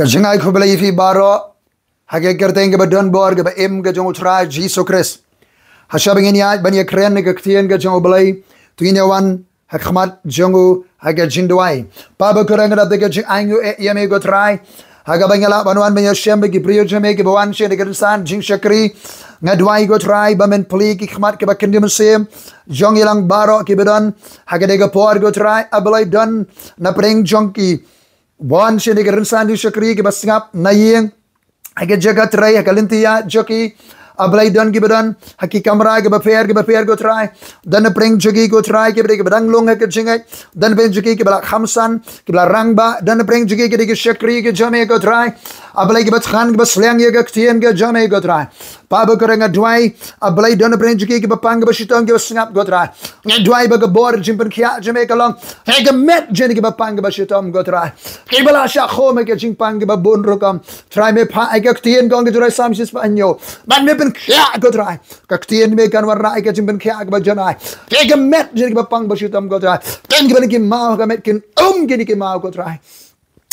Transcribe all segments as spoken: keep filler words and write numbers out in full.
Ka jingai khublei ïa phi baroh ha ka kyrteng kaba don bor kaba im ka jong U Trai Jisu Khrist. Ha shwa ba ngin ïaid ban ïakren na ka ktien ka jong U Blei, to ngin ïawan ha khmat jong u ha ka jingduwai. Papa, khublei nga dap da ka jingainguh ïa me ko Trai, ha kaba nga lah ban wan ban ïashem bad ki briew jong me kiba wan sha kane ka rynsan jingshakri. Nga duwai ko Trai ba men plie ki khmat kiba kynja mynsiem jong ngi lang baroh kiba don ha kane ka por ko Trai. A Blei, don na pdeng jong ki wan sha kane ka rynsan jingshakri kiba sngap na ïing, ha ka jaka trei, ha ka lynti ïaid jong ki. A Blei, don kiba don ha ki kamra kiba pher kiba pher ko Trai. Don na pdeng jong ki ko Trai kiba dei kiba dang lung ha ka jingngeit. Don na pdeng jong ki kiba la khamsan, kiba la rangbah. Don na pdeng jong ki ki dei ki shakri ki jong me ko Trai. A Blei, kiba thngan kiba sliang ïa ka ktien ka jong me ko Trai. Papa, khublei nga duwai, A Blei, don na pdeng jong ki kiba pang kiba shitom kiba sngap ko Trai. Nga duwai ba ka bor jingpynkhiah jong me ka long ha ka met jong kiba pang kiba shitom ko Trai. Kiba la shah khum ha ka jingpang kiba bun rukom, Trai, me phah ïa ka ktien kong ka jong u Trai, Salm shispah hynñiew, ban me pynkhiah ko Trai. Ka ktien me kan wanrah ïa ka jingpynkhiah kaba janai ha ka met jong kiba pang ba shitom ko Trai. Don kiba don ki maw ha ka met, kin um kine ki maw ko Trai.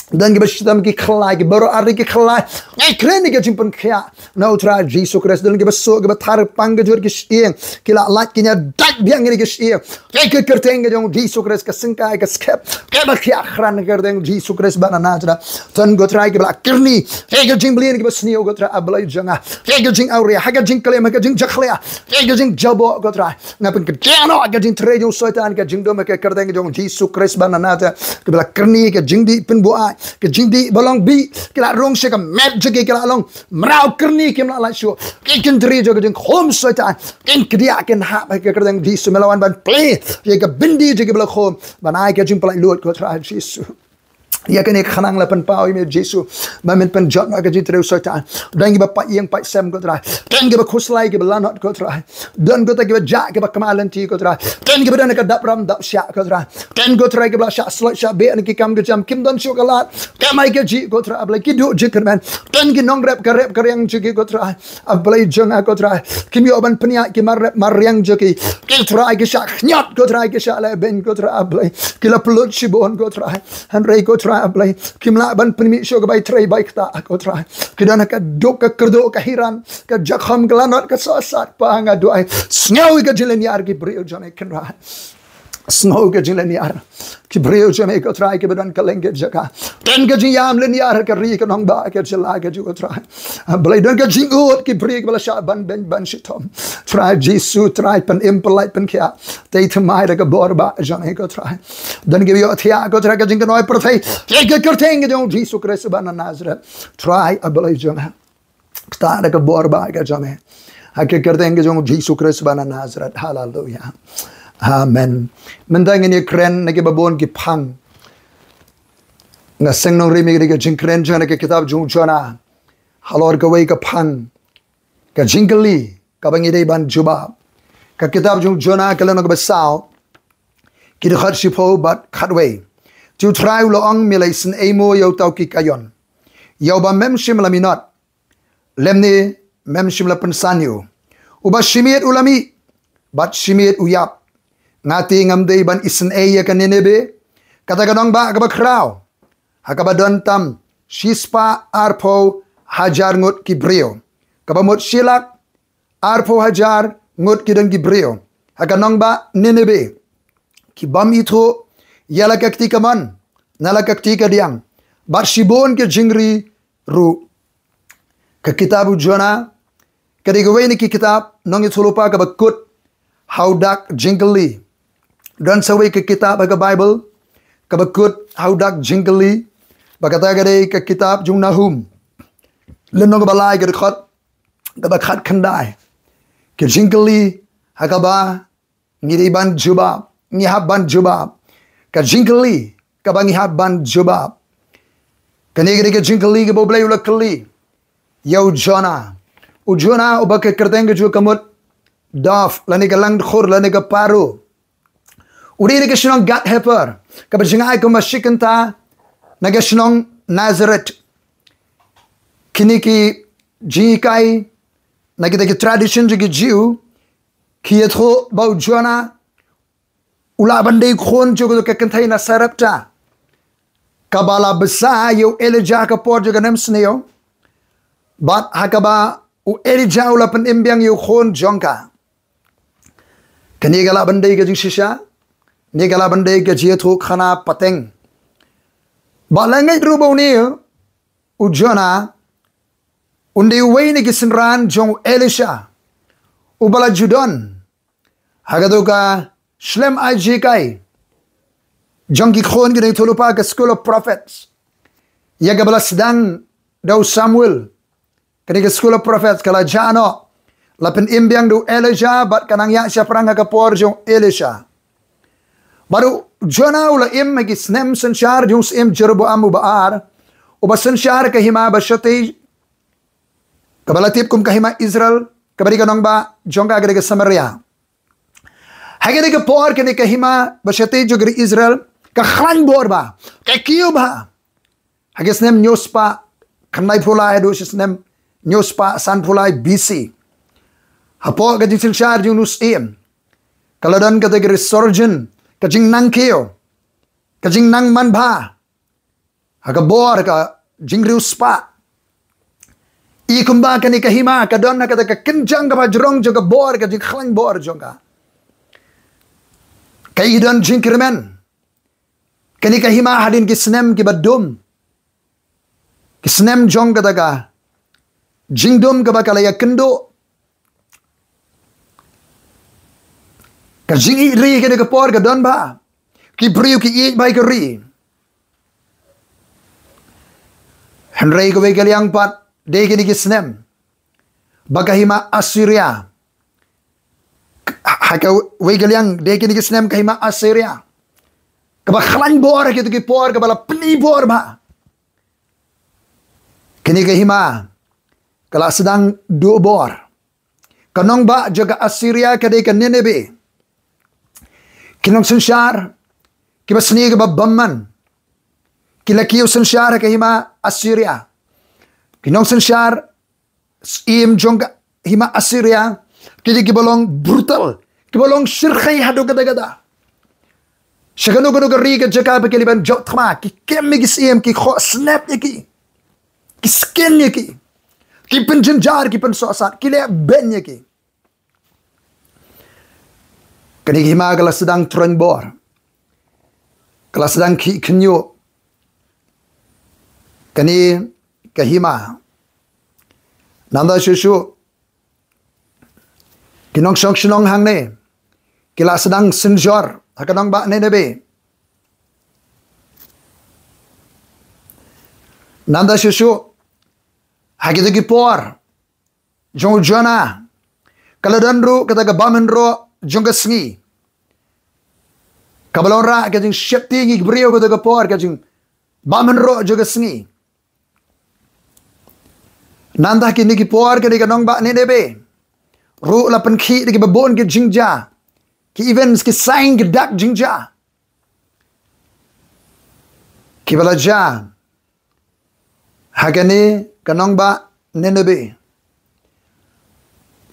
Don kiba shitom ki khlai, ki baroh ar ki khlai. Nga kren ïa ka jingpynkhiah na U Trai Jisu Khrist. Don kiba suk kiba thar pang ka jur ki shyieng, ki la lait ki ñiah dait biang kine ki shyieng. Ha ka kyrteng ka jong Jisu Khrist, ka syngkai ka skhem, kaba khiah khrang ha ka kyrteng Jisu Khrist ba na Nasareth. Don ko Trai kiba la kyrni ha ka jingbitar kiba sniew ko Trai, A Blei jong nga, ha ka jingawria, ha ka jingklim, ha ka jingjakhlia, ha ka jingjaboh ko Trai. Nga pynkyndiah noh ka jingtrei jong u Soitan, ka jingdum, ha ka kyrteng jong Jisu Khrist ba na Nasareth. Kiba la kyrni ka jingdih pynbuaid, ka jingdih ba long bih, ki la rung sha ka met jong ki, ki la long mraw kyrni, kim lah lait shuh. Ki kyntri jong ka jingkhum Soitan kin kdiah, kin hap ha ka kyrteng Jisu. Me la wan ban plie ïa ka byndi jong kiba la khum, ban ai ka jingpynlait lut ko Trai Jisu. Ïa kane ka khnang la pynpaw ïa me Jisu, ba men pynjot noh ka jingtrei u Soitan. Don kiba pait ïing pait sem ko Trai. Don kiba khuslai kiba lanot ko Trai. Don ko Trai kiba jah kiba kma lynti ko Trai. Don kiba don ka dap ram dap shah ko Trai. Don ko Trai kiba la shah slot shah beh na ki kam ka jam, kim don shuh ka lad, ka mai ka jih ko Trai, A Blei, ki duh jingkyrmen. Don ki nongrep ka rep ka riang jong ki ko Trai, A Blei jong nga ko Trai, kim ïoh ban pynïaid ki mar rep mar riang jong ki. Ki Trai ki shah khñiot ko Trai, ki shah leh beiñ ko Trai, A Blei, ki la pynlut shibun ko Trai. Hynrei ko Trai, A Blei, kim lah ban pynmih shuh ka bai trei bai ktah ko Trai. Ki don ha ka duk ka kyrduh ka hiran, ka jakhom ka lanot ka sohsat, Pa, nga duwai, sngew ïa ka jinglynñiar ki briew jong me Kynrad. Sngew ïa ka jinglynñiar ki briew jong me ko Trai kiba don kylleng ki jaka. Don ka jingïam lynñiar ha ka ri ka nongbah ka jylla ka jong u ko Trai. A Blei, don ka jingud ki briew kiba la shah ban beiñ ban shitom. Trai Jisu, Trai, pynim pynlait pynkhiah. Tei thymmai da ka bor bah jong me ko Trai. Don kiba ïohthiah ko Trai ka jingkynnoh pyrthei, ha ka kyrteng ka jong u Jisu Khrist ba na Nasareth. Trai, A Blei jong nga, ktah da ka bor bah ka jong me, ha ka kyrteng ka jong u Jisu Khrist ba na Nasareth. Haleluya. Amen. Mynta ngin ïakren na kiba bun ki phang. Nga seng nongrim ïa ka jingkren jong nga na ka kitab jong u Jonah. Halor kawei ka phang, ka jingkylli kaba ngi dei ban jubab. Ka kitab jong u Jonah, ka lynnong kaba saw, ki dkhot shiphew bad khatwei. Te u Trai u la ong, me la isynei mo ïa uta u kikaïon? Ïa uba mem shym la minot, lymne mem shym la pynsan ïa u. Uba shimiet u la mih, bad shimiet u ïap. Nga te ngam dei ban isynei ïa ka Nineveh, kata ka nongbah kaba khraw, ha kaba don tam shispah arphew hajar ngut ki briew, kaba mut shilak arphew hajar ngut ki don ki briew, ha ka nongbah Nineveh, ki bym ithuh ïa la ka kti kamon ne la ka kti kadiang, bad shibun ki jingri ruh. Ka kitab u Jonah ka dei kawei na ki kitab nongïathuhlypa kaba kut ha u dak jingkylli. Don sa kawei ka kitab ha ka Baibl kaba kut ha u dak jingkylli, ba kata ka dei ka kitab jong u Nahum, lynnong kaba lai, ka dkhot kaba khatkhyndai. Ka jingkylli ha kaba ngi dei ban jubab, ngi hap ban jubab. Ka jingkylli kaba ngi hap ban jubab. Kane ka dei ka jingkylli kaba U Blei u la kylli ïa u Jonah. U Jonah uba ka kyrteng ka jong u ka mut dove, lane ka langdkhur, lane ka paro. U dei na ka shnong Gath Hepher, kaba jngai kumba shi kynta na ka shnong Nazareth. Kine ki jinghikai na kita ki tradition jong ki Jiw, ki ïathuh ba u Jonah u lah ban dei khun jong ka kynthei na Sarepta. kaba la bsa ïa u Elijah ha ka por jong ka nemsniew, bad ha kaba u Elijah u la pynim biang ïa u khun jong ka. Kane ka lah ban dei ka jingshisha, ne ka lah ban dei ka jingïathuhkhana pateng. Bad la ngeit ruh ba une u Jonah un dei uwei na ki synran jong u Elisha, uba la ju don ha kato ka shlem aiti jong ki khun ki nongïathuhlypa, ka School of Prophets, ïa kaba la sdang da u Samuel. Kane ka School of Prophets ka la jah noh, la pynim biang da u Elijah bad ka nang ïaid shaphrang ha ka por jong u Elisha. Bad u Jonah u la im ha ki snem synshar jong u Syiem Jeroboam uba ar, uba synshar ha ka hima ba shatei, kaba la tip kum ka hima Israel, kaba dei ka nongbah jong ka ka dei ka Samaria. Ha kane ka por kane ka hima ba shatei jong ka ri Israel ka khlaiñ bor bha, ka kiew bha. Ha ki snem hynñiew spah khyndaiphew lai haduh shi snem hynñiew spah sanphew lai B C, hapoh ka jingsynshar jong une u syiem, ka la don kata ka resurgence, ka jingnang kiew, ka jingnang manbha ha ka bor ka jingriewspah. I kumba kane ka hima ka don ha kata ka kynjang kaba jrong jong ka bor, ka jingkhlaiñ bor jong ka. Ka i don jingkyrmen kane ka hima hadien ki snem kiba dum, ki snem jong kata ka jingdum kaba ka la ïakynduh. Ka jingïeit ri kane ka por ka don bha, ki briew ki ïeit bha ïa ka ri. Hynrei kawei ka liang pat, dei kine ki snem ba ka hima Assyria, ha kawei ka liang dei kine ki snem ka hima Assyria kaba khlaiñ bor ha kito ki por, kaba la pyni bor bha. Kane ka hima ka la sdang duh bor. Ka nongbah jong ka Assyria ka dei ka Nineveh. Ki nongsynshar kiba sniew kiba bymman ki la kiew synshar ha ka hima Assyria. Ki nongsynshar syiem jong ka hima Assyria ki dei kiba long brutal, kiba long shyrkhei haduh katta katta. Sha kano kano ka ri ka jaka ba ki la ban jop thma, ki kem ïa ki syiem, ki khoh snep ïa ki, ki sken ïa ki, ki pynjynjar, ki pynsohsat, ki leh beiñ ïa ki. Kane ka hima ka la sdang troiñ bor, ka la sdang khih khynñiuh. Kane ka hima, nangta shuh shuh ki nongshong shnong hangne ki la sdang synjor ha ka nongbah Nineveh. Nangta shuh shuh ha kito ki por jong u Jonah ka la don ruh kata ka bym hynroh jong ka sngi, kaba long ruh ka jingsheptieng ïa ki briew kata ka por, ka jingbym hynroh jong ka sngi. Nangta kine ki por kane ka nongbah Nineveh ruh la pynkhih da kiba bun ki jingjia, ki events, ki sign, ki dak jingjia kiba la jia ha kane ka nongbah Nineveh.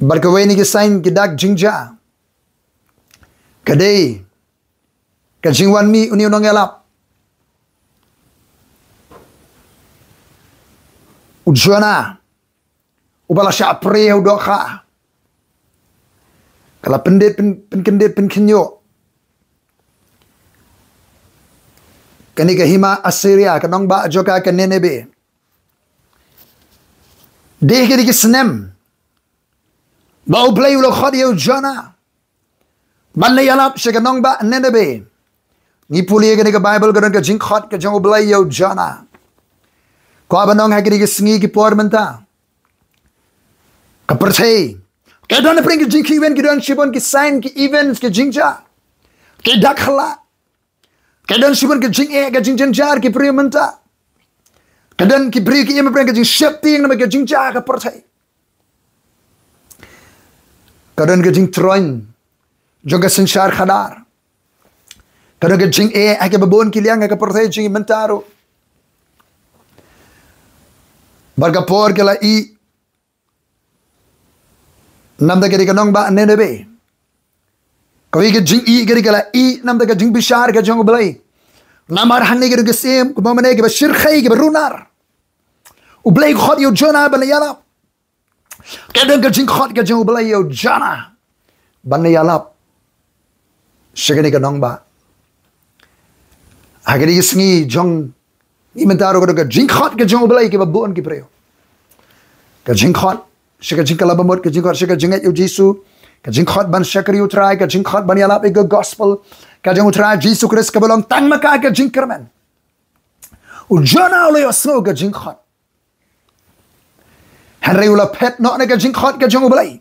Bad kawei na ki sign, ki dak jingjia ka dei ka jingwan mih une u nongïalap, u Jonah, uba la shah prie ha u dohkha. Ka la pyndit, pyn-, pynkyndit, pynkhynñiuh kane ka hima Assyria, ka nongbah jong ka ka Nineveh. Dei kine ki snem ba U Blei u la khot ïa u Jonah ban leit ïalap sha ka nongbah Nineveh. Ngi pule ïa kane ka Baibl, ka don ka jingkhot ka jong U Blei ïa u Jonah. Kwah ban ong ha kine ki sngi, ki por mynta, ka pyrthei ka don hapdeng ki jingkhih wen, ki don shibun ki sign, ki events, ki jingjia, ki dak khlad. Ka don shibun ki jingeh, ki jingjynjar ki briew mynta. Ka don ki briew ki im hapdeng ki jingsheptieng namar ki jingjia ka pyrthei. Ka don ki jingtroiñ jong ka synshar khadar. Ka don ki jingeh ha kiba bun ki liang ha ka pyrthei jong ngi mynta ruh. Bad ka por ka la ih namar ka dei ka nongbah Nineveh. Kawei ka jingïeit ka dei ka la ih namar ka jingbishar ka jong U Blei. Namar hangne ki dang ki syiem, kumba mynne kiba shyrkhei, kiba runar. U Blei u khot ïa u Jonah ban ïalap. Ka don ka jingkhot ka jong u Blei ïa u Jonah ban ïalap sha kane ka nongbah. Ha kane ka sngi jong ngi mynta ruh ka don ka jingkhot ka jong u Blei kiba bun ki briew. Ka jingkhot sha ka jingkylla bamut, ka jingkhot sha ka jingngeit ïa u Jisu, ka jingkhot ban shakri u Trai, ka jingkhot ban ïalap ïa ka gospel ka jong u Trai Jisu Khrist kaba long tang ma ka ka jingkyrmen. U Jonah u la ïohsngew ka jingkhot. Hynrei u la phet noh na ka jingkhot ka jong u Blei.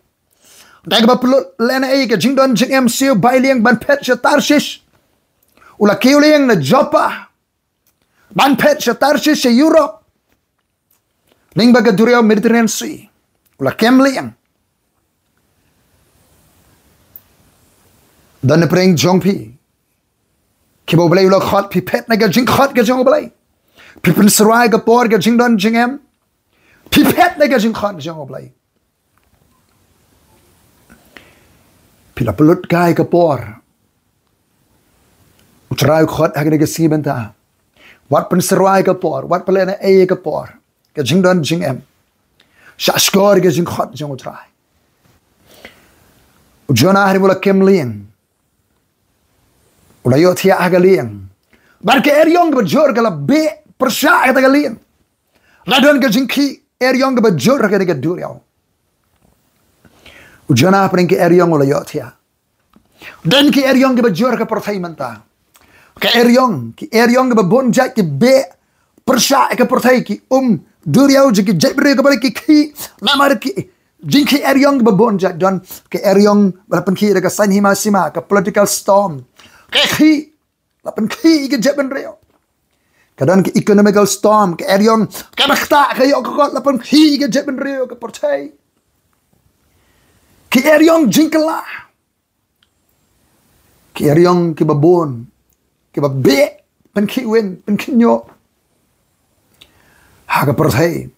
Da kaba pynlut lehnohei ka jingdon jingem siew bai lieng ban phet sha Tarshish. U la kiew lieng na Joppa ban phet sha Tarshish sha Europe. Lyngba ka duriaw Mediterranean Sea u la kem lieng. Don napdeng jong phi kiba u Blei u la khot, phi phet na ka jingkhot ka jong u Blei? Phi pynsyrwa ïa ka por ka jingdon jingem? Phi phet na ka jingkhot jong u Blei? Phi la pynlut kai ïa ka por? U Trai u khot ha kane ka sngi mynta, wat pynsyrwa ïa ka por, wat pynlehnohei ïa ka por ka jingdon jingem. Shahshkor ïa ka jingkhot jong u Trai. U Jonah hynrei u la kem lieng. U la ïohthiah ha ka lieng. Bad ka eriong kaba jur ka la beh pyrshah kata ka lieng. La don ka jingkhih eriong kaba jur ha kane ka duriaw. U Jonah hapdeng ka eriong u la ïohthiah. Don ki eriong kiba jur ha ka pyrthei mynta. Ka eriong, ki eriong kiba bun jait ki beh pyrshah ïa ka pyrthei, ki um duriaw jong ki jaitbynriew kaba la ki khih namar ki jingkhih eriong kiba bun jait. Don ka eriong ba la pynkhih da ka saiñ hima sima, ka political storm. Ka khih, la pynkhih ïa ka jaitbynriew. Ka don ka economical storm, ka eriong kaba ktah ka ïoh ka kot, la pynkhih ïa ka jaitbynriew, ka pyrthei. Ki eriong jingkylla, ki eriong kiba bun, kiba beh, pynkhih win, pynkhih ñiuh ha ka pyrthei.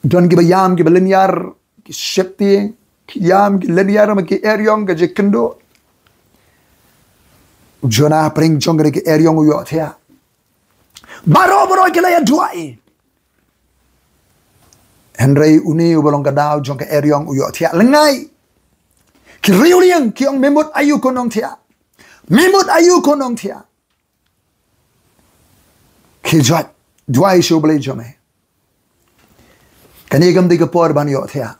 Don kiba ïam, kiba lyniar, ki sheptieng, ki ïam, ki lyniar, ma ki eriong ka jingkynduh. U Jonah hapdeng jong kane ka eriong u ïohthiah. Baroh baroh ki la ïa duwai. Hynrei une uba long ka daw jong ka eriong u ïohthiah lyngngai. Ki riewliang ki ong, me mut aïu ko nongthiah? Me mut aïu ko nongthiah? Khie joit, duwai sha u Blei jong me. Kane kam dei ka por ban ïohthiah.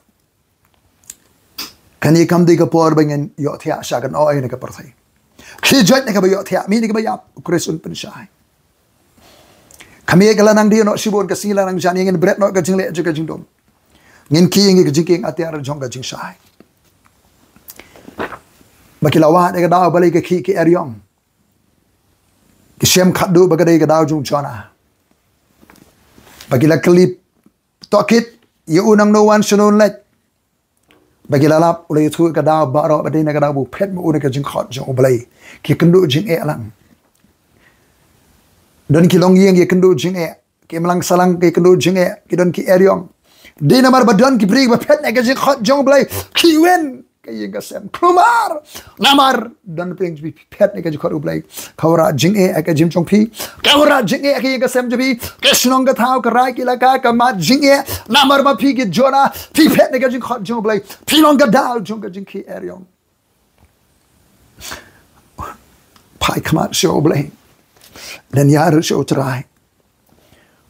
Kane kam dei ka por ba ngin ïohthiah sha ka nongwei na ka pyrthei. Khie joit na kaba ïohthiah, mih na kaba ïap, u Khrist un pynshai. Ka miet ka la nang die noh shibun, ka sngi la nang jan, ngin bret noh ka jingleh jong ka jingdum. Ngin khie ïa ka jingkieng atiar jong ka jingshai. Ba ki la wad ïa ka daw balei ka khih ki eriong. Ki shem khatduh ba ka dei ka daw jong u Jonah. Ba ki la kylli tohkit ïa u nangno wan, shano un leit. Ba ki la lap, u la ïathuh ïa ka daw baroh ba dei na ka daw ba u phet ma u na ka jingkhot jong u Blei. Ki kynduh jingeh lang. Don ki longïing ki kynduh jingeh. Ki imlang sahlang ki kynduh jingeh, ki don ki eriong. Dei namar ba don ki briew ba phet na ka jingkhot jong u Blei. Khih win ka ïing ka sem. Kulmar namar don pyrshah jong phi phet na ka jingkhot u Blei. Ka wanrah jingeh ha ka jingim jong phi. Ka wanrah jingeh ha ka ïing ka sem jong phi. Ka shnong ka thaw, ka rai, ka ilaka, ka mad jingeh. Namar ba phi ki Jonah, phi phet na ka jingkhot jong u Blei. Phi long ka daw jong ka jingkhih eriong. Phai khmat sha u Blei. Lyniar sha u Trai.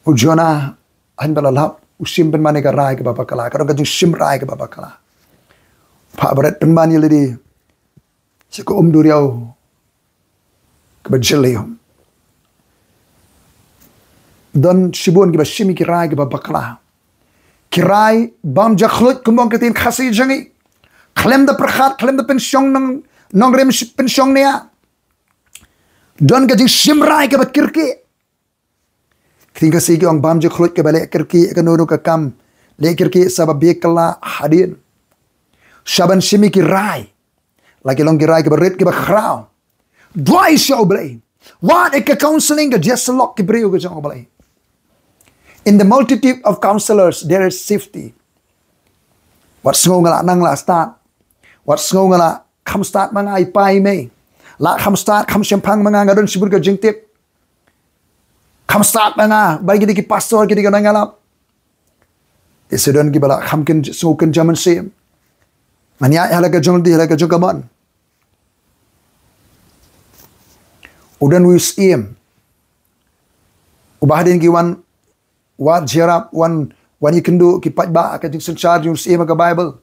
U Jonah hynda la lap, u shim pynban ïa ka rai kaba bakla, ka don ka jingshim rai kaba bakla. Phah bret pynban ïa lade sha ka um duriaw kaba jylliew. Don shibun kiba shim ïa ki rai kiba bakla. Ki rai bym jakhluit, kumba ong ka ktien Khasi jong ngi. Khlem da pyrkhat, khlem da pynshong nong, nongrim, pynshong nia. Don ka jingshim rai kaba kyrkieh. Ka ktien Khasi ki ong bym jakhluit kaba leh kyrkieh kano kano ka kam. Leh kyrkieh sa ba bieit kylla hadien. Sha ban shim ïa ki rai. La ki long ki rai kiba rit kiba khraw. Duwai sha u Blei. Wad ïa ka counselling, ka jia syllok ki briew ka jong u Blei. In the multitude of counselors there is safety. Wat sngew nga la nang la stad. Wat sngew nga la kham stad ma nga, i pa i mei. La kham stad, kham shemphang ma nga, nga don shibun ka jingtip. Kham stad ma nga, ba kine ki pastor, kine ki nongïalap. Te sa don kiba la kham kynsngew kynja mynsiem. Ngan ïaid ha la ka jong lynti, ha la ka jong ka mon. U don u syiem. Uba hadien ki wan wad jingïarap, wan, wan ïakynduh ki paidbah ha ka jingsynshar jong u syiem ha ka Baibl.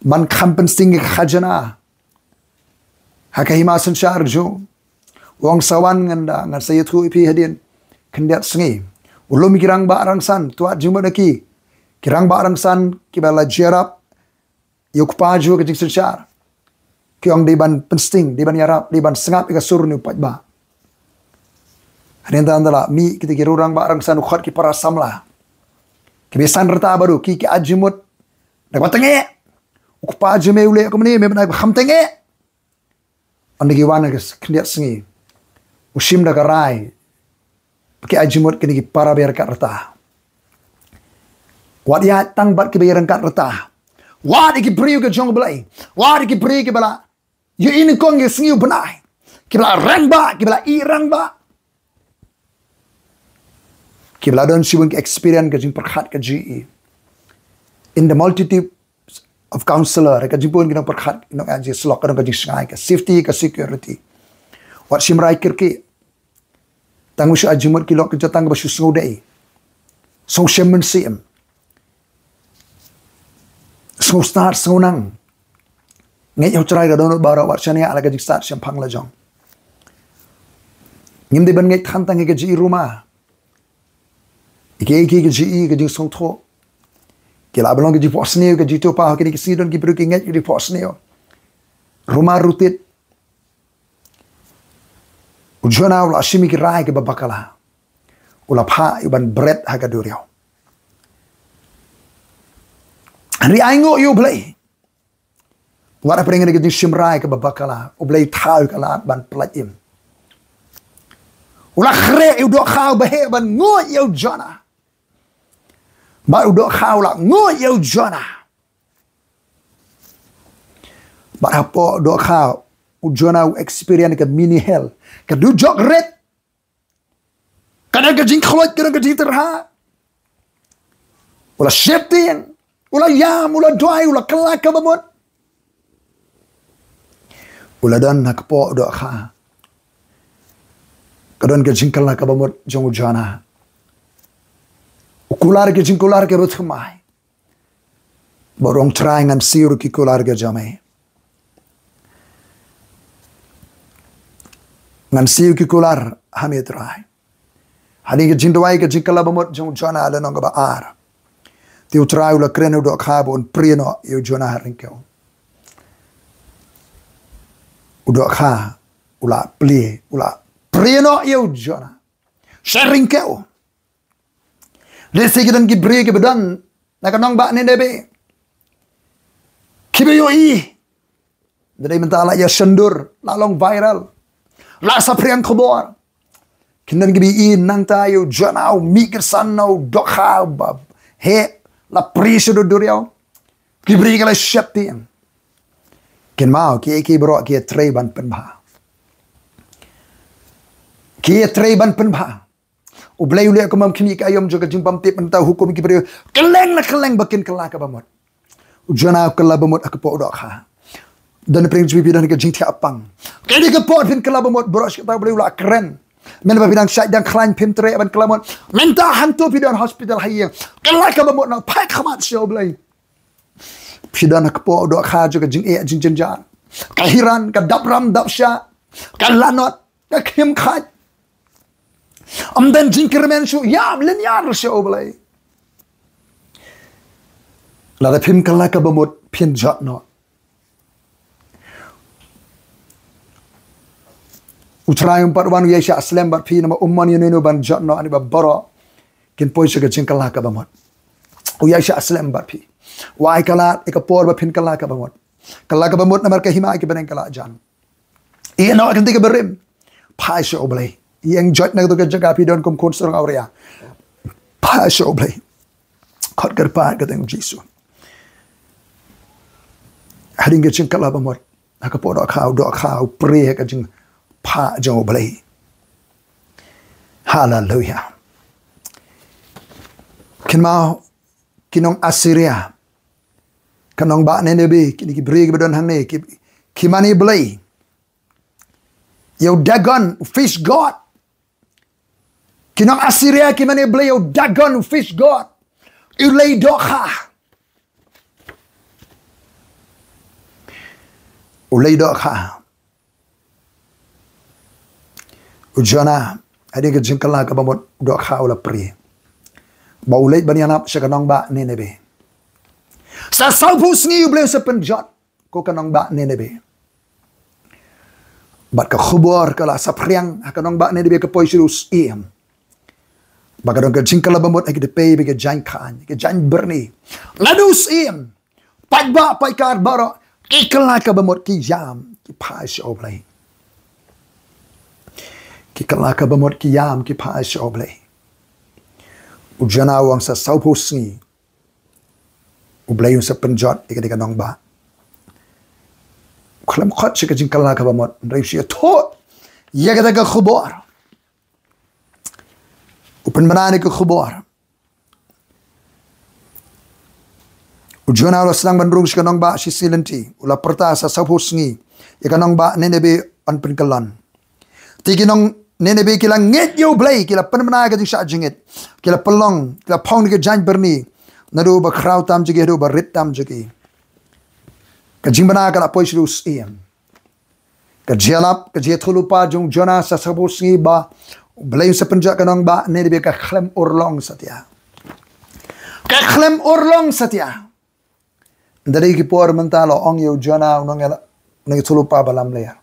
Ban kham pynsting ïa ka khajna ha ka hima synshar jong u. U ong sa wan ngan da, ngan sa ïathuh ïa phi hadien khyndiat sngi. U lum ïa ki rangbah rangsan, to wad jingmut na ki. Ki rangbah rangsan kiba la jingïarap ïa u kpa jong ka jingsynshar. Ki ong dei ban pynsting, dei ban ïarap, dei ban sngap ïa ka sur jong u paidbah. Hadien nangta la mih kita ki rangbah rangsan, u khot ki para samla. Kiba ïasan rta bad u, ki, ki ai jingmut. Da kaba tyngeh. U kpa jong me u leh kumne, me ban ai ba kham tyngeh. Ynda ki wan ha ka khyndiat sngi, u shim da ka rai ba ki ai jingmut kine ki para ba ïaryngkat rta. Wat ïa tang bad kiba ïaryngkat rta. Wat ïa ki briew ka jong U Blei. Wat ïa ki briew kiba la ïohi nyngkong ïa ka sngi u bnai. Kiba la rangbah, kiba la ïohi rangbah. Kiba la don shibun ka experience ka jingpyrkhat ka jingïohi. In the multitude of counselor, ka jingbun ki nongpyrkhat, nong-, ka jingsyllok, ka don ka jingshngaiñ, ka safety, ka security. Wat shim rai kyrkieh. Tang ba shu ai jingmut ki lok ki jatang ba shu sngew dei. Sngew shem mynsiem. Sngew stad, sngew nang. Ngeit ïa U Trai ka dohnud baroh, wat shaniah la ka jingstad shemphang la jong. Ngim dei ban ngeit than tang ïa ka jingïohi ruma. Ïa ki, ïa ki, ka jingïohi, ka jingsngewthuh. Ki lah ban long ka jingphohsniew, ka jingtupah, kine ki sngi don ki briew ki ngeit ka jingphohsniew. Ruma rutit. U Jonah u la shim ïa ki rai kiba bakla. U la phah ïa u ban bret ha ka duriaw. Hynrei ainguh ïa U Blei. Wat hapdeng ka jingshim rai kaba bakla, U Blei thaw ïa ka lad ban pyllait im. U la khreh ïa u dohkha uba heh ban nguid ïa u Jonah. Bad u dohkha u la nguid ïa u Jonah. Bad hapoh dohkha u Jonah u experience ka mini hell. Ka dujok rit. Ka don ka jingkhluit, ka don ka jingtyrha. U la sheptieng, u la ïam, u la duwai, u la kylla kaba mut. U la don ha kpoh dohkha. Ka don ka jingkylla kaba mut jong u Jonah. U kular ka jingkular kaba thymmai. Bad u ong Trai ngan siew ruh ki kular ka jong me. Ngan siew ki kular ha me Trai. Hadien ka jingduwai ka jingkylla ba mut jong u Jonah ha lynnong kaba ar. Te u Trai u la kren ïa u dohkha ba un prie noh ïa u Jonah ha ryngkew. U dohkha u la plie, u la prie noh ïa u Jonah. Sha ryngkew. Lehse ki don ki briew kiba don na ka nongbah Nineveh. Kiba ïohi. Dei mynta la ïa shyndur, la long viral. La saphriang khubor. Kin don kiba ïohi nangta ïa u Jonah u mih kyrsan na u dohkha ba heh la prie sha u duriaw. Ki briew ki la sheptieng. Kynmaw ki, ki baroh ki ïatrei ban pynbha. Ki ïatrei ban pynbha. U Blei u leh kumba khmih ka aïom jong ka jingbymtip, mynta u hukum ki briew kylleng na kylleng ba kin kylla kaba mut. U Jonah u kylla ba mut ha kpoh dohkha. Don pyrshah jong phi don ka jingthiah pang. Ka dei ka por phin kylla ba mut, baroh shi katta U Blei u la kren. Mynba phi dang shait dang khlaiñ phim treh ban kylla mut. Mynta hangto phi don hospital ha ïing. Kylla kaba mut, nang phai khmat sha U Blei. Phi don ha kpoh dohkha jong ka jingeh jingjynjar. Ka hiran, ka dap ram dap shah. Ka lanot. Ka khim khait. Ym don jingkyrmen shuh, ïam lynñiar sha U Blei. Lada phim kylla kaba mut phin jot noh. U Trai um pat wan u ïaishah slem bad phi namar um mon ïa uno uno ban jot noh, ani ba baroh kin poi sha ka jingkylla kaba mut. U ïaishah slem bad phi. U ai ka lad, ïa ka por ba phin kylla kaba mut. Kylla kaba mut namar ka hima ki bneng ka la jan. Ïeh noh ha ka kynti kaba rim. Phai sha U Blei. Ïeng jot na kato ka jaka phi don kum khun surok awria. Phai sha U Blei. Khot kyrpad ka kyrteng Jisu. Hadien ka jingkylla ba mut. Ha ka por dohkha, u dohkha u prie ha ka jingphah jong U Blei. Haleluia. Kynmaw, ki nong Assyria, ka nongbah Nineveh, kine ki briew kiba don hangne, ki, ki mane blei ïa u Dagon, u fish god. Ki nong Assyria ki mane blei ïa u Dagon, u fish god, u lei dohkha. U lei dohkha. U Jonah, hadien ka jingkylla kaba mut, u dohkha u la prie ba u leit ban ïalap sha ka nongbah Nineveh. Sa sawphew sngi U Blei u sa pynjot, ko ka nongbah Nineveh. Bad ka khubor ka la saphriang ha ka nongbah Nineveh, ka poi sha u syiem. Ba ka don ka jingkylla ba mut ha ki dpei bad ki jaiñ khañ, ki jaiñ byrni. Naduh u syiem, paidbah paidkar baroh ki kylla kaba mut, ki ïam, ki phai sha U Blei. Ki kylla kaba mut, ki ïam, ki phai sha U Blei. U Jonah u ong sa sawphew sngi U Blei un sa pynjot ïa kane ka nongbah. Khlem khot sha ka jingkylla kaba mut, hynrei u shu ïathuh ïa kata ka khubor. U pynbna ïa ka khubor. U Jonah u la sdang ban rung sha ka nongbah shisngi lynti. U la pyrta sa sawphew sngi ïa ka nongbah Nineveh yn pynkyllon. Te ki nong Nineveh ki la ngeit ïa U Blei, ki la pynbna ïa ka jingshah jingit. Ki la pynlong, ki la phong na ki jaiñ byrni. Naduh ba khraw tam jong ki haduh ba rit tam jong ki. Ka jingbna ka la poi sha u syiem. Ka jingïalap, ka jingïathuhlypa jong u Jonah sa sawphew sngi ba U Blei un sa pynjot ka nongbah Nineveh ka khlem urlong satia. Ka khlem urlong satia. Ynda dei ki por mynta la ong ïa u Jonah u nongïalap, u nongïathuhlypa ba lamler.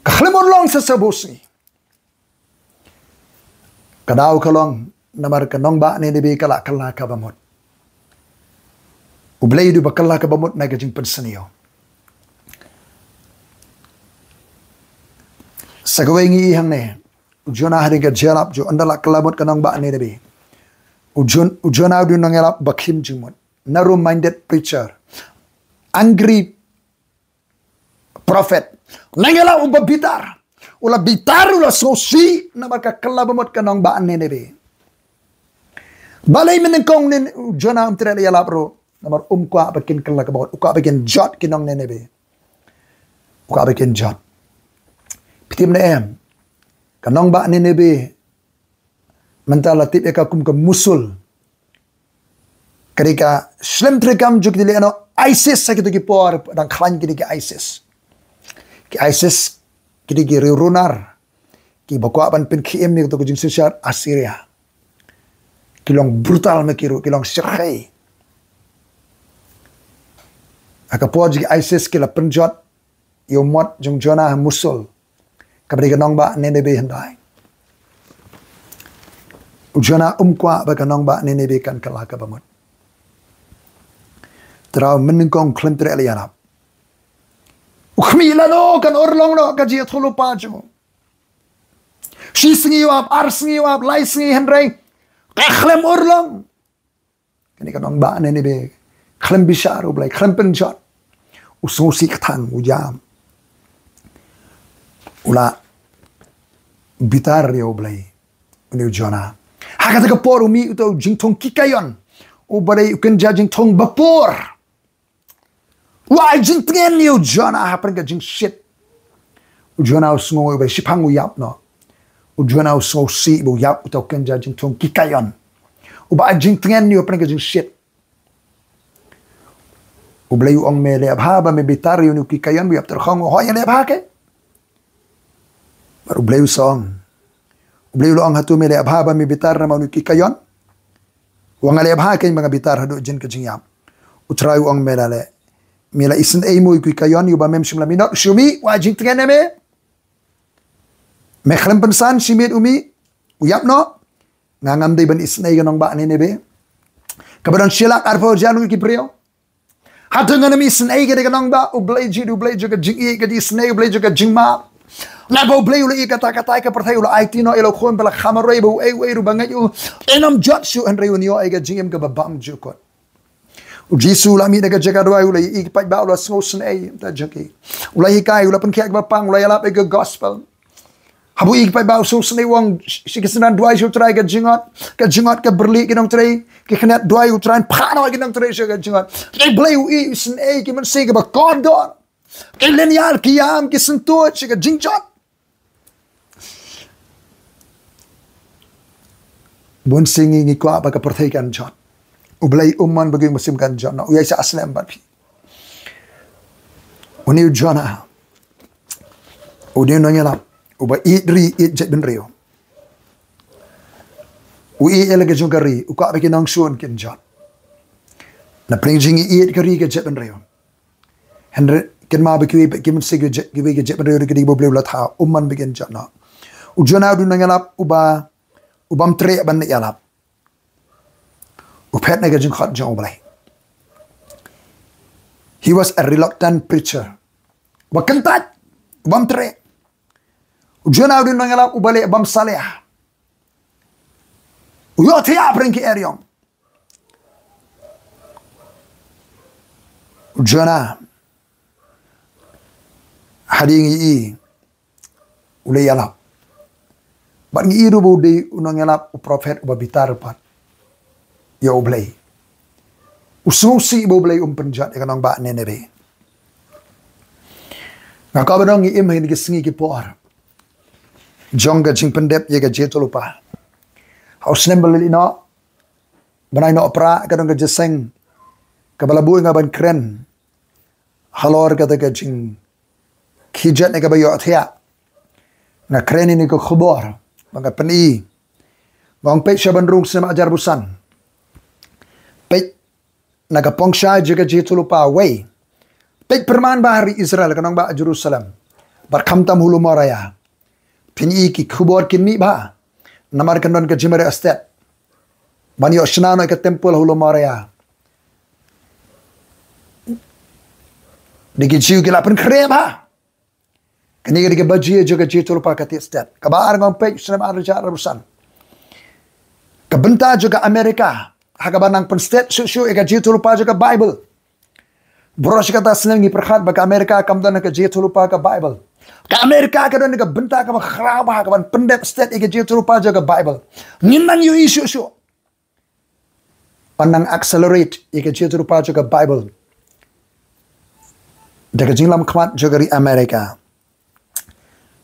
Ka khlem urlong sa sawphew sngi. Ka daw ka long namar ka nongbah Nineveh ka la kylla kaba mut. U Blei u dei uba kylla kaba mut na ka jingpynsniew. Sa kawei ngi ïohi hangne, u Jonah hadien ka jingïalap jong u, ynda la kylla mut ka nongbah Nineveh. U Jon-, u Jonah u dei u nongïalap ba khim jingmut. Narrow minded preacher. Angry prophet. Nongïalap uba bitar. U la bitar, u la sngewsih namar ka kylla ba mut ka nongbah Nineveh. Balei mynnyngkong u Jonah um treh ïalap ruh? Namar um kwah ba kin kylla kaba mut, u kwah ba kin jot ki nong Nineveh. U kwah ba kin jot. Phi tip ne em, ka nongbah Nineveh mynta la tip ïa ka kum ka musul. Ka dei ka shlem treikam jong ki, lehnoh ISIS ha kito ki por, dang khlaiñ ki dei ki ISIS. Ki ISIS ki dei ki riewrunar kiba kwah ban pynkhie im ïa kato ka jingsynshar Assyria. Ki long brutal ma ki ruh, ki long shyrkhei. Ha ka por jong ki ISIS ki la pynjot ïa u mot jong u Jonah ha Mosul, kaba dei ka nongbah Nineveh hyndai. U Jonah um kwah ba ka nongbah Nineveh kan kylla kaba mut. Trai mynnyngkong khlem treh ïalap. U khmih lano kan urlong noh ka jingïathuhlypa jong u. Shi sngi u ap, ar sngi u ap, lai sngi, hynrei ka khlem urlong. Kane ka nongbah Nineveh khlem bishar U Blei, khlem pynjot. U sngewsih kthang, u ïam. U la bitar ïa U Blei. Une u Jonah. Ha kata ka por u mih uta u jingthung kikaïon, uba dei u kynja jingthung ba pur. U ai jingtngen ïa u Jonah hapdeng ka jingshit. U Jonah u sngew ba shiphang u ïap noh. U Jonah u sngewsih ba u ïap uta u kynja jingthung kikaïon, uba ai jingtngen ïa u hapdeng ka jingshit. U Blei u ong, me leh bha ba me bitar ïa une u kikaïon ba u ïap tyrkhong? Hooid, nga leh bha kein. Bad U Blei u sa ong, U Blei u la ong, hato me leh bha ba me bitar namar une u kikaïon? U ong, nga leh bha kein ba nga bitar haduh jin ka jingïap. U Trai u ong, me la leh, me la isynei mo ïa u kikaïon, ïa uba mem shym la minot? Shu mih, u ai jingtngen ïa me. Me khlem pynsan, shi miet u mih, u ïap noh. Nga ngam dei ban isynei ïa ka nongbah Nineveh, kaba don shi lak arphew hajar ngut ki briew? Hato ngan ym isynei ïa kane ka nongbah? U Blei jong ngi u Blei jong ka jingïeit, ka jingisynei, u Blei jong ka jingmap. Naba U Blei u la ïeit katta katta ïa ka pyrthei, u la aiti noh ïa la u Khun ba la kha marwei, ba uei uei ruh ba ngeit ïa u yn ym jot shuh, hynrei un ïoh ïa ka jingim kaba bymjukut. U Jisu u la mih na ka jaka duwai, u la ïohi ki paidbah, u la sngewsynei ïa ka jingkit. U la hikai, u la pynkhiah ïa kiba pang, u la ïalap ïa ka gospel. Haba u ïohi ki paidbah, u sngewsynei, u ong sha ki synran, duwai sha u Trai, ka jingot, ka jingot ka byrlih, ki nongtrei ki khynnah, duwai, u Trai, phah noh ki nongtrei sha ka jingot. Hynrei Blei u ïohi, u sngewsynei ïa ki mynsiem kiba kordor. Ki lyniar, ki ïam, ki syntuid sha ka jingjot. Bun sien ngi, ngi kwah ba ka pyrthei kan jot. U Blei um mon ba ki mynsiem kan jot noh. U ïai shah slem bad phi. Une u Jonah, une u nongïalap uba ïeit ri, ïeit jaitbynriew, u ïeit ïa la ka jong ka ri, u kwah ba ki nongshun kin jot. Na pdeng jingïeit ka ri, ka jaitbynriew. Hynrei kynmaw ba kiwei, ki mynsiem, ki jait, kiwei ki jaitbynriew, ki dei ba U Blei u la thaw, um mon ba kin jot noh. U Jonah u dei u nongïalap uba, u bym treh ban ïalap. U phet na ka jingkhot jong U Blei. He was a reluctant preacher. Uba kyntait, u bym treh. U Jonah u dei u nongïalap uba leh bym salia. U ïohthiah hapdeng ki eriong. U Jonah, hadien ngi ïohi, u la ïalap. Bad ngi ïohi ruh ba u dei u nongïalap, u prophet uba bitar pat ïa U Blei. U sngewsih ba U Blei um pynjot ïa ka nongbah Nineveh. Nga kwah ban ong, ngi im ha kine ki sngi ki por jong ka jingpyndep ïa ka jingïathuhlypa. Ha u snem ba la leit noh, bnai Nohprah, ka don ka jingïaseng kaba la buh ïa nga ban kren halor kata ka jingkhie jot ne kaba ïohthiah. Nga kren ïa kane ka khubor ba nga pyni. Nga ong peit sha Ban Rung snem ar hajar arphew san. Peit na ka pongshai jong ka jingïathuhlypa wei. Peit pyrman bha ha ri Israel, ka nongbah Jerusalem, bad khamtam ha u lum Moria. Phin ïohi ki khubor kin mih bha. Namar kan don ka jingmareh stet ban ïoh shna noh ïa ka temple ha u lum Moria. Dei ki Jiw ki la pynkhreh bha. Kane ka dei kaba jia jong ka jingïathuhlypa ka tied stet. Kaba ar, nga ong peit snem ar hajar arphew san. Ka bynta jong ka Amerika ha kaba nang pynstet shuh shuh ïa ka jingïathuhlypa jong ka Baibl. Baroh shi katta snem ngi pyrkhat ba ka Amerika kam don ha ka jingïathuhlypa ka Baibl. Ka Amerika ka don ka bynta kaba khraw bha ha kaban pyndep stet ïa ka jingïathuhlypa jong ka Baibl. Ngin nang ïohi shuh shuh ban nang accelerate ïa ka jingïathuhlypa jong ka Baibl da ka jinglam khmat jong ka ri Amerika.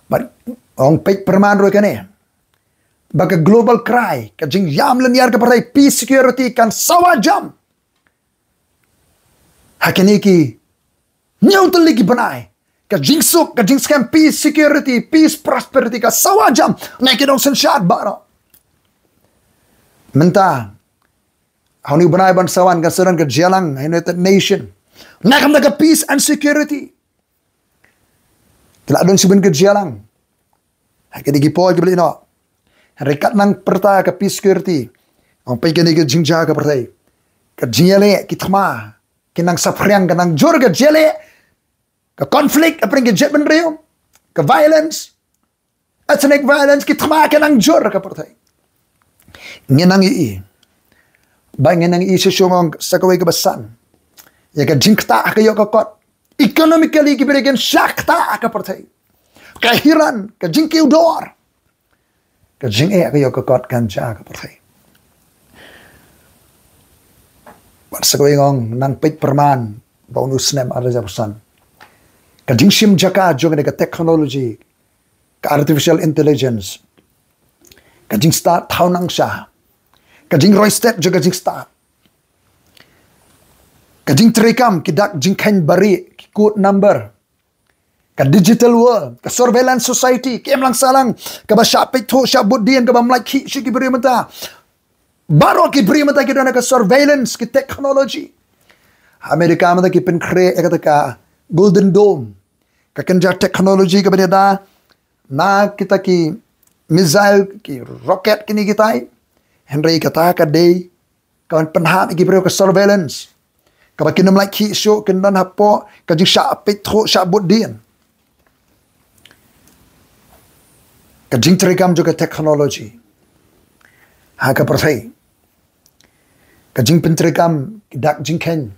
Bad ong peit pyrman ruh ïa kane ba ka global cry, ka jingïam lyniar ka pyrthei, peace security, kan sawa jam ha kine ki hynñiew tylli ki bnai. Ka jingsuk, ka jingskhem, peace security, peace prosperity, ka sawa jam na ki nongsynshar baroh. Mynta ha une u bnai ba saw kan sa don ka jingïalang ha United Nation na ka bynta ka peace and security. Ka la don shibun ka jingïalang ha kine ki por kiba la leit noh. Hynrei kat nang pyrta ka peace security, ong peit kane ka jingjia ka pyrthei. Ka jingïaleh, ki thma ki nang saphriang, ka nang jur ka jingïaleh, ka conflict hapdeng ki jaitbynriew, ka violence, ethnic violence, ki thma ki nang jur ka pyrthei. Ngin nang ïohi, ba ngin nang ïohi shuh shuh, nga ong sa kawei kaba san, ïa ka jingktah ha ka ïoh ka kot. Economically ki briew kin shah ktah ka pyrthei. Ka hiran, ka jingkiew dor, ka jingeh ha ka ïoh ka kot kan jia ka pyrthei. Bad sa kawei nga ong nang peit pyrman ba une u snem ar hajar arphew san. Ka jingshim jaka jong kane ka technology, ka artificial intelligence, ka jingstad thaw nang sha, ka jingroi stet jong ka jingstad, ka jingtreikam, ki dak jingkheiñ barieh, ki code number, ka digital world, ka surveillance society, ka imlang sahlang, kaba shah peit thuh, shah bud dien, kaba ym lait khih shuh ki briew mynta. Baroh ki briew mynta ki don ha ka surveillance, ki technology. Amerika mynta ki pynkhreh ïa kata ka Golden Dome, ka kynja technology kaba dei da na kita ki missile, ki rocket, kine kitai. Hynrei kata ka dei kaban pynhap ïa ki briew, ka surveillance, kaba kin ym lait khih shuh, kin don hapoh ka jingshah peit thuh, shah bud dien. Ka jingtreikam jong ka technology ha ka pyrthei, ka jingpyntreikam ki dak jingkheiñ,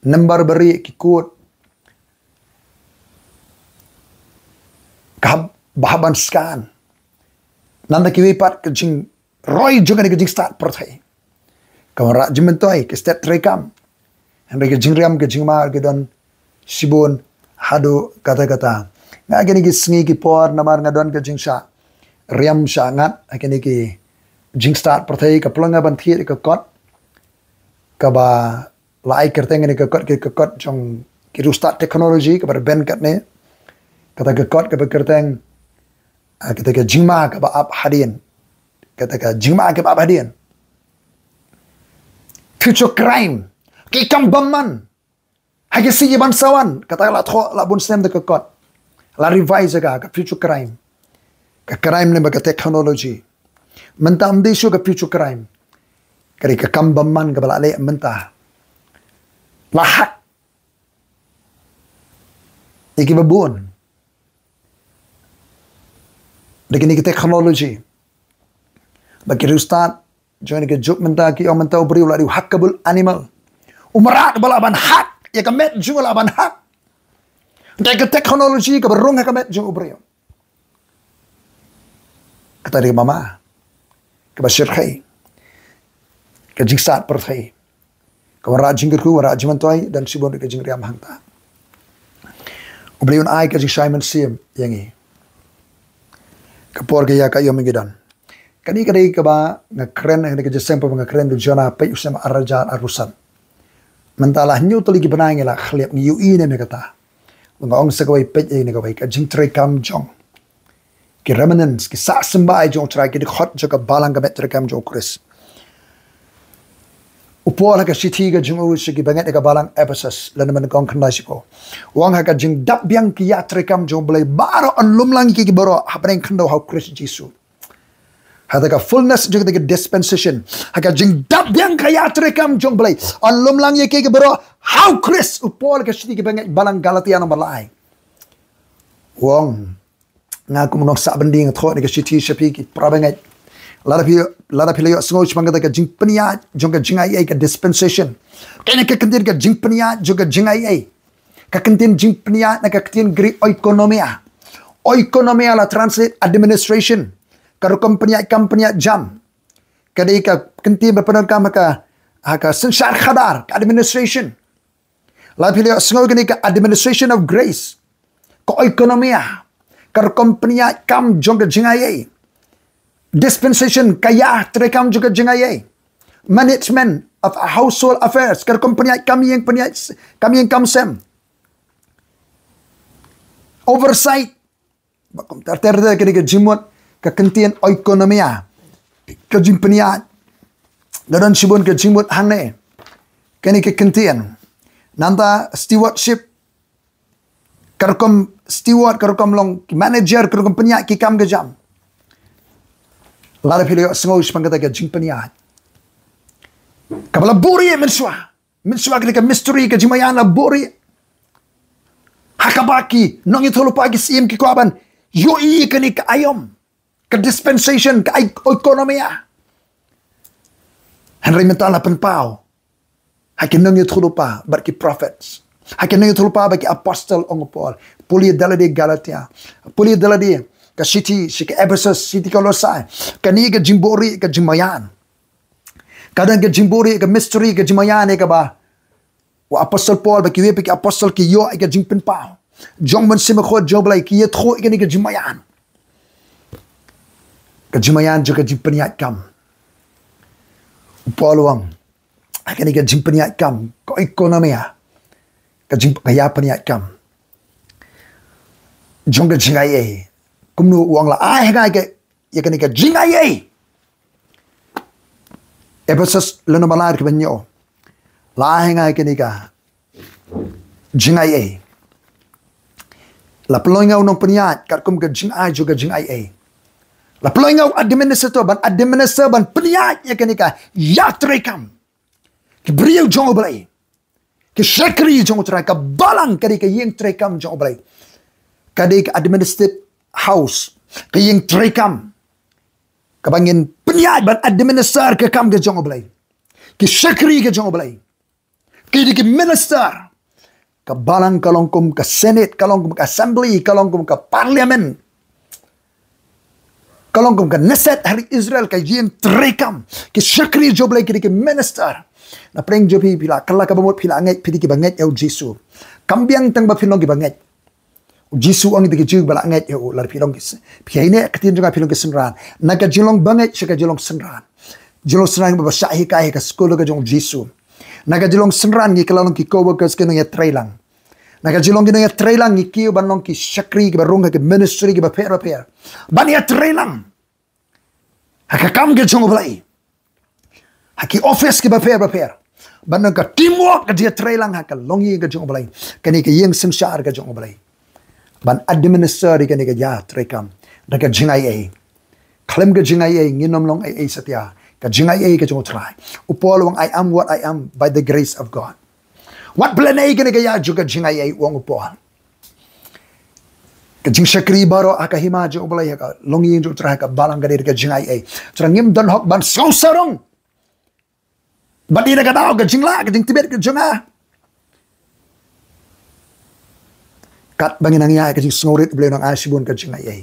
number bari ki code ka hap, ba hap ban scan. Nangta kiwei pat ka jingroi jong kane ka jingstad pyrthei. Ka wanrah jingmyntoi, ka stet treikam. Hynrei ka jingriam ka jingma ki don shibun haduh katta katta. Nga kine ki sngi ki por namar nga don ka jingshah riam shah ngat ha kine ki jingstad pyrthei, ka pynlong nga ban thied ka kot kaba la ai kyrteng ïa ka kot, ka kot jong ki riewstad technology kaba rben katne. Kata ka kot kaba kyrteng, ah, kata ka jingma kaba ap hadien. Kata ka jingma kaba ap hadien. Future crime. Ki kam bymman ha ki sngi ban sa wan. Kata la thoh la bun snem da ka kot. La revise ka, ka future crime. Ka crime ne ba ka technology. Mynta ym dei shuh ka future crime. Ka dei ka kam bymman kaba la leh mynta. La hack ïa kiba bun da kine ki technology. Ba ki riewstad jong kane ka juk mynta ki ong mynta u briew la dei u hackable animal. U mrad ba lah ban hack ïa ka met jong u, lah ban hack da ka technology kaba rung ha ka met jong u briew. Kata dei ka bymman kaba shyrkhei, ka jingstad pyrthei. Ka wanrah jingkyrkhu, wanrah jingmyntoi, don shibun ka jingriam hangta. U Blei un ai ka jingshai mynsiem ïa ngi. Ka por ka ïa ka ïoh mynta don. Kane ka dei kaba nga kren, kane ka jingïaseng ba nga kren da u Jonah, peit u snem ar hajar arphew san. Mynta la hynñiew tylli ki bnai ngi la khlem, ngi ïohi ne em ïa kata. Nga ong sa kawei, peit ïa kane kawei, ka jingtreikam jong ki remnants, ki sah symbai jong U Trai, ki dkhot jong ka balang ka met treikam jong U Khrist. U Paul ha ka shithi ka jong u sha ki bangeit ha ka balang Ephesus, lane mynta ka ong khyndai shiphew. U ong ha ka jingdap biang ka ïatreikam jong U Blei baroh yn lum lang ïa ki baroh hapdeng khyndew ha U Khrist Jisu. Ha kata ka fullness jong kata ka dispensation, ha ka jingdap biang ka ïatreikam jong U Blei, yn lum lang ïa ki baroh ha U Khrist. U Paul ha ka shithi ki bangeit balang Galatia namar lai. U ong, nga kum u nongsah byndi nga thoh kane ka shithi sha phi ki para bangeit. Lada phi, lada phi la ïohsngew shaphang kata ka jingpynïaid jong ka jingaiei, ka dispensation. Kane ka kyntien ka jingpynïaid jong ka jingaiei. Ka kyntien jingpynïaid na ka kyntien Greek oikonomia. Oikonomia la translate administration. Ka rukom pynïaid kam pynïaid jam. Ka dei ka kyntien ba pyndonkam ha ka, ha ka synshar khadar, ka administration. Lada phi la ïohsngew kane ka administration of grace, ka oikonomia, ka rukom pynïaid kam jong ka jingaiei. Dispensation, ka ïatreikam jong ka jingaiei. Management of household affairs, ka rukom pynïaid kam ïing pynïaid, kam ïing kam sem. Oversight, ba kumta ter ter kane ka jingmut, ka kyntien oikonomia, ka jingpynïaid. Da don shibun ka jingmut hangne. Kane ka kyntien. Nangta stewardship, ka rukom steward, ka rukom long manager, ka rukom pynïaid ki kam ka jam. Lada phi la ïohsngew shaphang kata ka jingpynïaid, kaba la buhrieh mynshuwa. Mynshuwa kane ka mystery ka jingmaïan la buhrieh. Ha kaba ki nongïathuhlypa ki syiem ki kwah ban ïohi kane ka aïom, ka dispensation, ka ai-, oikonomia. Hynrei mynta la pynpaw ha ki nongïathuhlypa bad ki prophets, ha ki nongïathuhlypa bad ki apostle, ong u Paul. Pule da lade Galatia, pule da lade ka shithi sha ki Ephesus, shithi Kolosai. Kane ka jingbuhrieh ka jingmaïan, ka don ka jingbuhrieh ka mystery ka jingmaïan ïa kaba u Apostle Paul bad kiwei pat ki apostle ki ïoh ïa ka jingpynpaw jong U Mynsiem Bakhuid jong U Blei, ki ïathuh ïa kane ka jingmaïan. Ka jingmaïan jong ka jingpynïaid kam. U Paul u ong, ha kane ka jingpynïaid kam, ka oikonomia, ka jing, ka ïapynïaid kam jong ka jingaiei. Kumno? U ong, la ai ha nga ïa ka, ïa kane ka jingaiei. Ephesus lynnong ba lai, dkhot ba hynñiew. La ai ha nga ïa kane ka jingaiei. La pynlong ïa nga u nongpynïaid katkum ka jingai jong ka jingaiei. La pynlong ïa nga u administrator ban administer, ban pynïaid ïa kane ka ïatreikam. Ki briew jong U Blei, ki shakri jong U Trai, ka balang, ka dei ka ïing treikam jong U Blei. Ka dei ka administrative house, ka ïing treikam, kaba ngin pynïaid ban administer ka kam ka jong U Blei. Ki shakri ka jong U Blei, Ki dei ki minister. Ka balang ka long kum ka Senate, ka long kum ka Assembly, ka long kum ka Parliament. Ka long kum ka Knesset ha ri Israel, ka ïing treikam. Ki shakri jong U Blei ki dei ki minister. Na pdeng jong phi, phi la kylla kaba mut, phi la ngeit, phi dei kiba ngeit ïa U Jisu. Kam biang tang ba phi long kiba ngeit. U Jisu u ong ïa ki Jiw ba la ngeit ïa u, lada phi long ki s-, phi ïaineh ïa ka ktien jong nga, phi long ki synran. Na ka jinglong bangeit sha ka jinglong synran. Jinglong synran ba shah hikai ha ka skul ka jong U Jisu. Na ka jinglong synran ngi kylla long ki co-workers, ki nongïatreilang. Na ka jinglong ki nongïatreilang ngi kiew ban long ki shakri kiba rung ha ki ministry kiba pher bapher. Ban ïatreilang ha ka kam ka jong U Blei. Ha ki office kiba pher bapher. Ban long ka teamwork, ka jingïatreilang ha ka longïing ka jong U Blei. Kane ka ïing synshar ka jong U Blei. Ban administer ïa kane ka ïatreikam da ka jingaiei. Khlem ka jingaiei ngin ym long ei ei satia. Ka jingaiei ka jong U Trai. U Paul u ong, "I am what I am by the grace of God." Wat plan ei kane ka ïa jong ka jingaiei, u ong u Paul. Ka jingshakri baroh ha ka hima jong U Blei, ha ka longïing jong U Trai, ha ka balang ka dei da ka jingaiei. Trai, ngim don hok ban sngew sarong. Bad ïa ka daw ka jinglah, ka jingtbit ka jong nga. Katba ngi nang ïa ka jingsngewrit, U Blei u nang ai shibun ka jingaiei.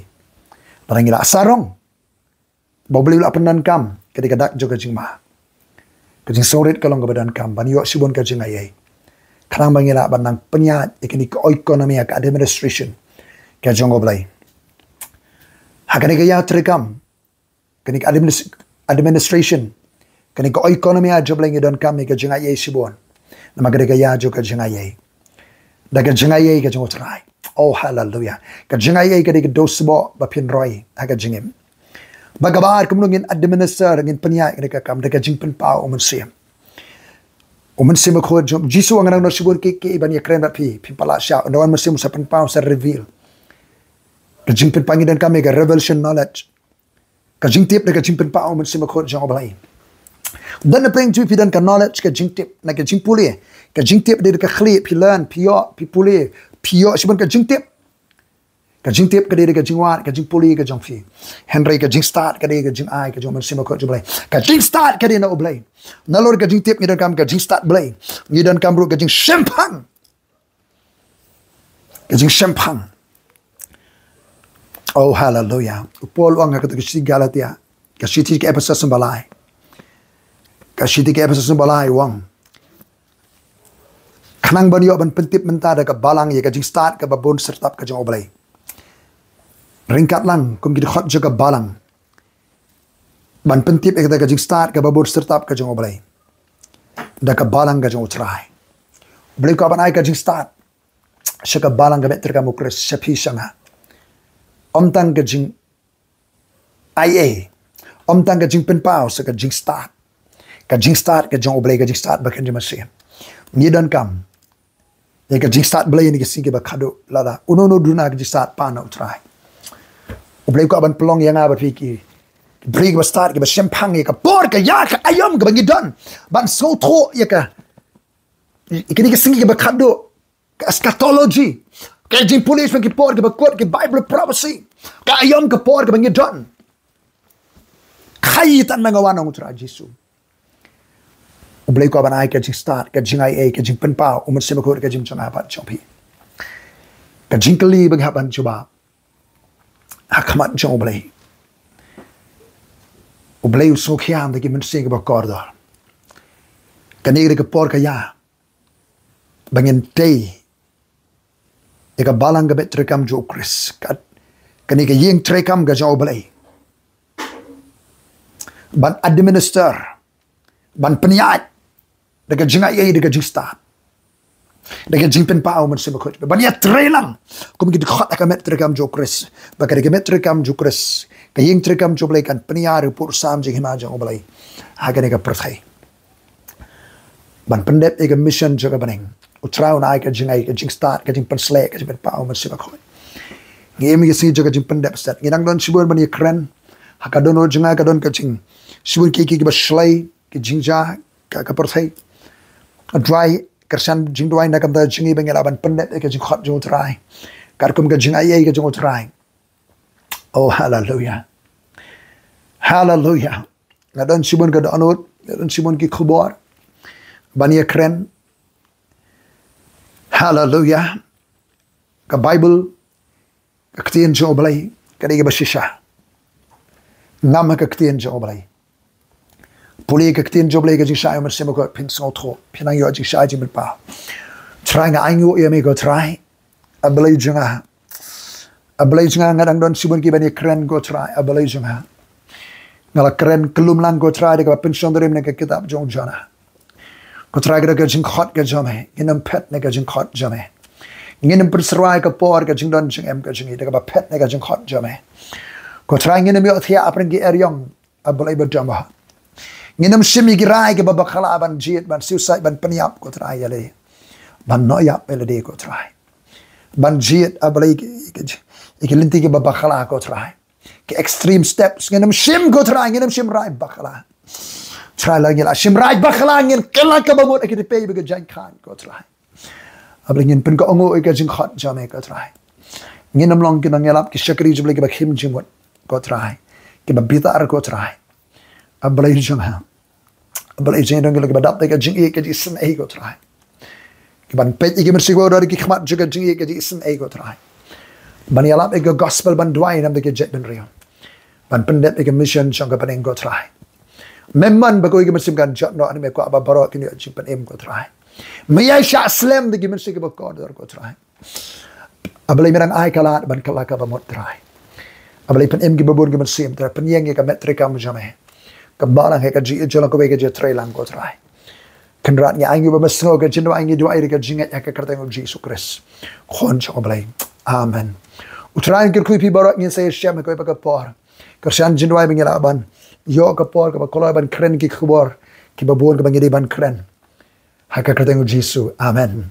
Lada ngi la sarong ba U Blei u la pyndonkam, ka dei ka dak jong ka jingma. Ka jingsngewrit ka long kaba donkam ban ïoh shibun ka jingaiei. Khnang ba ngi lah ban nang pynïaid ïa kane ka economy, ka administration ka jong U Blei. Ha kane ka ïatreikam, kane ka administ-, administration, kane ka economy jong U Blei, ngi donkam ïa ka jingaiei shibun. Namar ka dei ka ïa jong ka jingaiei. Da ka jingaiei ka jong U Trai. Oh, haleluya. Ka jingaiei ka dei ka dusbok ba phin roi ha ka jingim. Ba kaba ar kumno ngin administer, ngin pynïaid ïa ka kam da ka jingpynpaw U Mynsiem. U Mynsiem Bakhuid jong U Jisu u ong, ngan don shibun kiei kiei ban ïakren bad phi, phim pat lah shah. Ynda wan U Mynsiem u sa pynpaw, u sa reveal. Ka jingpynpaw, ngi donkam ïa ka revelation knowledge. Ka jingtip da ka jingpynpaw U Mynsiem Bakhuid jong U Blei. Don na pdeng jong phi don ka knowledge, ka jingtip, na ka jingpule. Ka jingtip dei da ka khlieh, phi learn, phi ïoh, phi pule, phi ïoh shibun ka jingtip. Ka jingtip ka dei da ka jingwad, ka jingpule ka jong phi. Hynrei ka jingstad ka dei ka jingai ka jong U Mynsiem Bakhuid jong U Blei. Ka jingstad ka dei na U Blei. Nalor ka jingtip ngi donkam ka jingstad Blei. Ngi donkam ruh ka jingshemphang. Ka jingshemphang. Oh, haleluya. U Paul u ong ha katei ka shithi Galatia, ka shithi ka Ephesus number lai. Ka shithi ka Ephesus number lai u ong, khnang ban ïoh ban pyntip mynta da ka balang ïa ka jingstad kaba bun syrtap ka jong U Blei. Ryngkat lang kum ki dkhot jong ka balang ban pyntip ïa kata ka jingstad kaba bun syrtap ka jong U Blei. Da ka balang ka jong U Trai. U Blei u kwah ban ai ka jingstad sha ka balang ka met treikam U Khrist, sha phi sha nga. Ym tang ka jingaiei, ym tang ka jingpynpaw, sa ka jingstad. Ka jingstad ka jong U Blei, ka jingstad ba kynja mynsiem. Ngi donkam ïa ka jingstad Blei ha kine ki sngi kiba khadduh, lada uno uno u duna ka jingstad, pan na U Trai. U Blei u kwah ban pynlong ïa nga bad phi ki briew kiba stad, kiba shemphang ïa ka por, ka ïa, ka aïom kaba ngi don ban sngewthuh ïa ka, ïa kine ki sngi kiba khadduh. Ka eschatology, ka jingpule shaphang ki por kiba kut, ki Bible prophecy, ka aïom ka por kaba ngi don. Khaii tang ma nga, wan, ong U Trai Jisu. U Blei u kwah ban ai ka jingstad, ka jingaiei, ka jingpynpaw U Mynsiem Bakhuid ha ka jingim jong nga bad jong phi. Ka jingkylli ba ngi hap ban jubab ha khmat jong U Blei. U Blei u sngewkhia da ki mynsiem kiba kordor. Kane ka dei ka por, ka ïa, ba ngin tei ïa ka balang ka met treikam jong U Khrist, ka, kane ka ïing treikam ka jong U Blei, ban administer, ban pynïaid da ka jingaiei, da ka jingstad, da ka jingpynpaw U Mynsiem Bakhuid, ban ïatreilang kum ki dkhot ha ka met treikam jong U Khrist. Ba ka dei ka met treikam jong U Khrist, ka ïing treikam jong U Blei, kan pynïar ïa ka pud sam jinghima jong U Blei ha kane ka pyrthei. Ban pyndep ïa ka mission jong ka bneng. U Trai un ai ka jingai, ka jingstad, ka jingpynsleh, ka jingpynpaw U Mynsiem Bakhuid. Ngi im ïa ka sngi jong ka jingpyndep stet. Ngi dang don shibun ban ïakren. Ha ka dohnud jong nga ka don ka jing, shibun ki, ki, kiba shlei, ki jingjia ka, ka pyrthei. Duwai, kyrshan jingduwai na ka bynta jong ngi ba ngin lah ban pyndep ïa ka jingkhot jong U Trai. Katkum ka jingaiei ka jong U Trai. Oh, haleluya. Haleluya. Nga don shibun ka dohnud, nga don shibun ki khubor ban ïakren. Haleluya. Ka Baibl, ka ktien jong U Blei, ka dei kaba shisha. Ngam ha ka ktien jong U Blei. Pule ka ktien jong U Blei, ka jingshai mynsiem ko, phin sngewthuh, phin nang ïoh jingshai jingmyntoi. Trai, nga ainguh ïa me ko Trai. A Blei jong nga. A Blei jong nga, nga dang don shibun kiban ïakren ko Trai, a Blei jong nga. Nga la kren kyllum lang ko Trai da kaba pynshong rim na ka kitab jong Jonah. Ko Trai, ka dei ka jingkhot ka jong me, ngin ym phet na ka jingkhot jong me. Ngin ym pynsyrwa ïa ka por ka jingdon jingem ka jong ngi da kaba phet na ka jingkhot jong me. Ko Trai, ngin ym ïohthiah hapdeng ki eriong, a Blei badonbor. Ngin ym shim ïa ki rai kiba bakla ban jied, ban suicide, ban pynïap ko Trai ïa lade. Ban noh ïap ïa lade ko Trai. Ban jied, a Blei, ki, ki, ki lynti kiba bakla ko Trai. Ki extreme steps, ngin ym shim ko Trai, ngin ym shim rai bakla. Trai, lada ngi la shim rai bakla, ngin kylla kaba mut ha ki tyrpeng bad ki jingkhan ko Trai. A Blei, ngin pynkohnguh ïa ka jingkhot jong me ko Trai. Ngin ym long ki nongïalap, ki shakri jong U Blei kiba khim jingmut ko Trai. Kiba bitar ko Trai. A Blei jong nga. A Blei jong nga, dei ngi long kiba dap da ka jingïeit ka jingisynei ko Trai. Kiban peit ïa ki mynsiem kiba don ha ki khmat jong ka jingïeit ka jingisynei ko Trai. Ban ïalap ïa ka gospel, ban duwai nam da ki jaitbynriew. Ban pyndep ïa ka mission jong ka bneng ko Trai. Me mon ba kawei ka mynsiem kan jot noh, ne me kwah ba baroh kin ïoh jingpynim ko Trai. Me ïai shah slem da ki mynsiem kiba kordor ko Trai. A Blei, me dang ai ka lad ban kylla kaba mut Trai. A Blei, pynim kiba bun ki mynsiem Trai, pynïeng ïa ka met treikam jong me. Kaba lang ha ka jingïeit jong la kawei ka jingtreilang ko Trai. Kynrad, ngi ainguh ba me sngew ka jingduwai, ngi duwai ïa ka jingngeit ha ka kyrteng U Jisu Khrist, Khun jong U Blei. Amen. U Trai un kyrkhu ïa phi baroh, ngin sa ïashem ha kawei pat ka por. Kyrshan jingduwai ba ngin lah ban ïoh ka por kaba kloi ban kren ki khubor kiba bun kaba ngi dei ban kren. Ha ka kyrteng U Jisu. Amen.